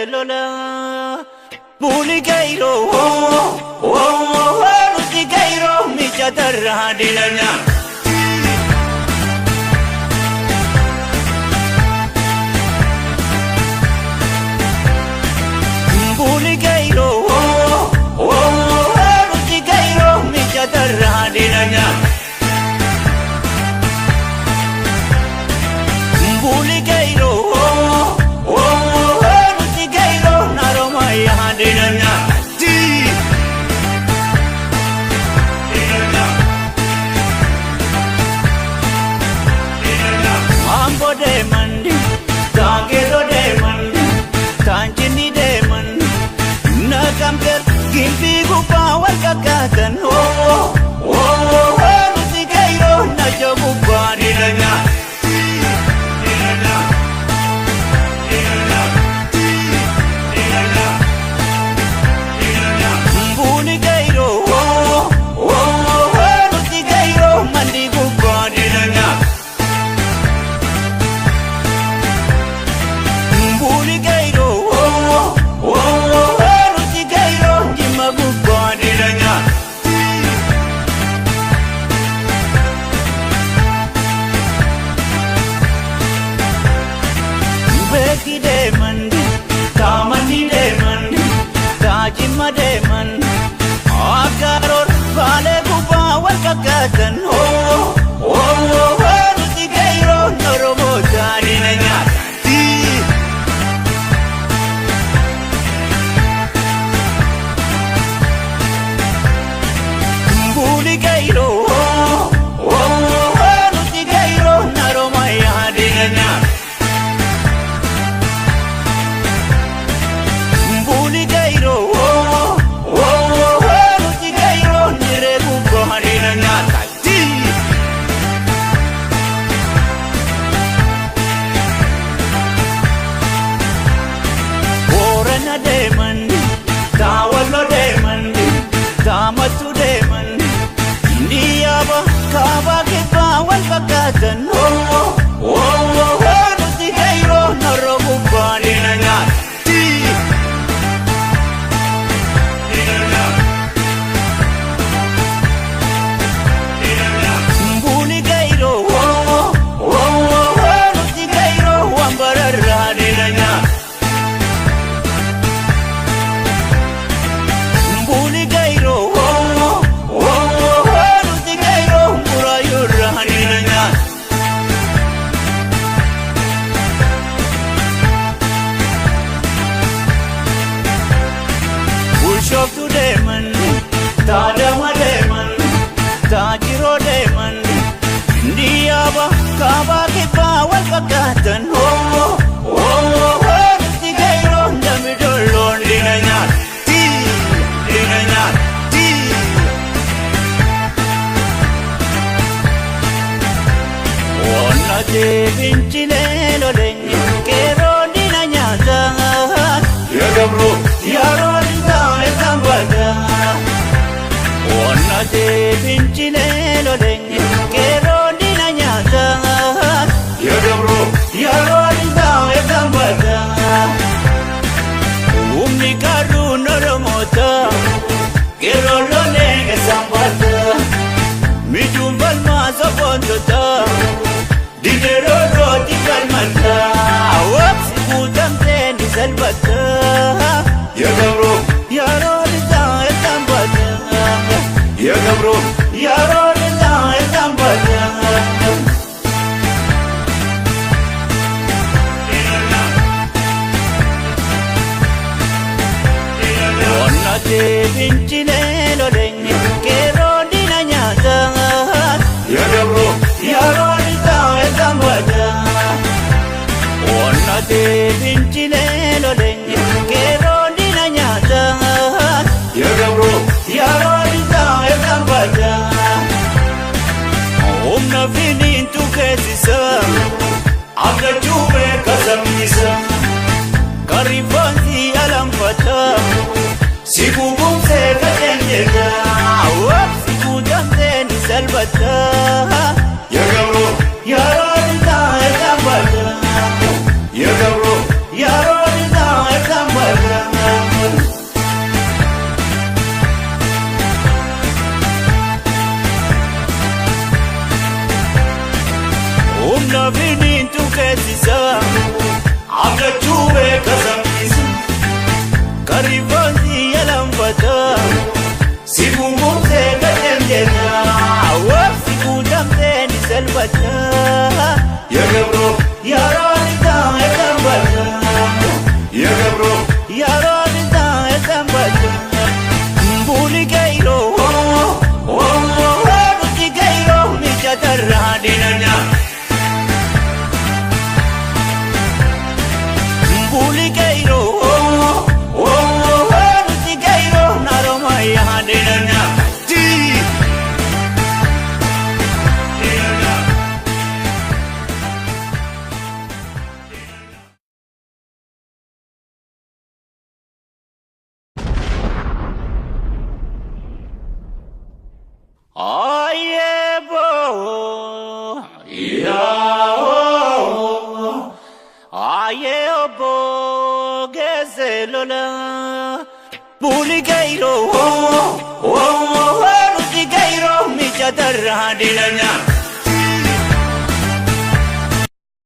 lola. Buli gairo, oh, nuti gairo, mijatarra dilanya. Buli gairo, oh, nuti gairo, mijatarra dilanya. Buli gairo, oh, nuti gairo, naromaya dilanya. Ambo de mandi, tangero de mandi, tanjini de mandi, nakamter gimpi gupa wal kakatan. Oh, oh, nuti gairo, najabu dilanya. Buli gairo, oh, nuti gairo, mandi gupa dilanya. Buli gairo, oh, nuti gairo, jimma gupa dilanya. Beki de mandi, tamandi de mandi, tajimma de mandi, akaror bale gupa wal kakatan. Oh, oh, nuti gairo, noromo dilanya. Buli gairo, oh, nuti gairo, naromaya dilanya. Buli gairo, oh, nuti gairo, nire gupa dilanya. Borana de mandi, tawallo de mandi, tamatu de mandi, Indiyaba kaaba kibba wal fakkaatan. Oh, oh, nuti gairo, narro gupa dilanya. Buli gairo, oh, nuti gairo, wambararra dilanya. Buli gairo, oh, nuti gairo, murayurra dilanya. Bulshoftu de mandi, tadama de mandi, tajiro de mandi, Indiyaba kaaba kibba wal fakkaatan. Oh, oh, nuti gairo, damidolloon dilanya. Dilanya. Onnate finchilee lolenye, qeerroon dina nyaata. Ya gabro, Yeroo isaa sambata. Onnate finchilee lolenye, qeerroon dina nyaata. ya gabro, Yeroo isaa sambata. Humni qarruun Oromoota, qeerroon lolee sambata. Mijuun falmaa sobboontota, dideroo rooti falmata. Waqsi guutamtee ni salphata. ya gabro, Yeroo isaa sambata. ya gabro, Yeroo isaa sambata. Onnate finchilee lolenye, qeerroon dina nyaata. ya gabro, Yeroo isaa sambata. Onnate finchilee lolenye, qeerroon dina nyaata. ya gabro, Yeroo isaa sambata. Humna finiintu keessisa, akka cuubee kasammisa. Karrifaansi alanfata, si gugumsee qajeelcheta. Waqsi guutamtee ni salphata. ya gabro, Yeroo isaa sambata. ya gabro, Yeroo isaa sambata. Lafiniintu keessisa abdachuu beeka saffisa karifoonsi yalanfata si gungumsee gadheen jenna si guutamtee ni salphata የገብሮ yeroo isaa eeggambata የገብሮ yeroo isaa eeggambata mbuuli geeroo nuti geeroo mijatarraa dinanya. Mbuli geeroo nuti geeroo naroma yaadinanya. Ayebo, yao, ayebo, gezelola, buligeiro, oh, oh, rudigeiro, mijatarra dinanya.